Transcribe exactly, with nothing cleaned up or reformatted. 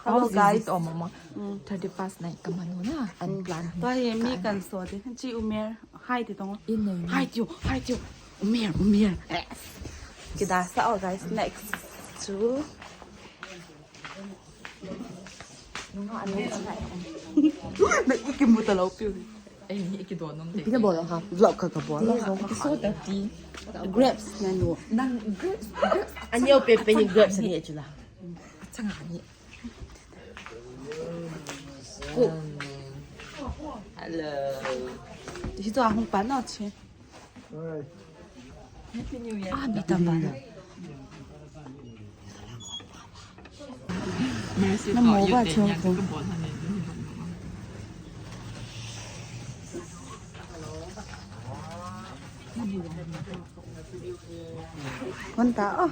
Hello, guys. Oh, mama. Mm. Thirty-first night ka manu na, unplan. Tua hi mi kan so de. Chi Umer. Hi ti tong. In nei. Hi tiu, hi tiu. Umer, Umer. Yes. Kida sa, oh, guys. Next. Chu. Na ikimu ta lo piu. Eh, ni ikidon nom de. Pina bol ha. Vlog ka ka bol. Ni so ta ti. Grapes na no. Nang grapes, grapes. Ani o pepe ni grapes ni chula. Changa ni. Hello. Hi to ahung pa na che. Happy New Year. Ah, mi tam ba. Mercy. Na mo ba chong ko. Kon ta, oh.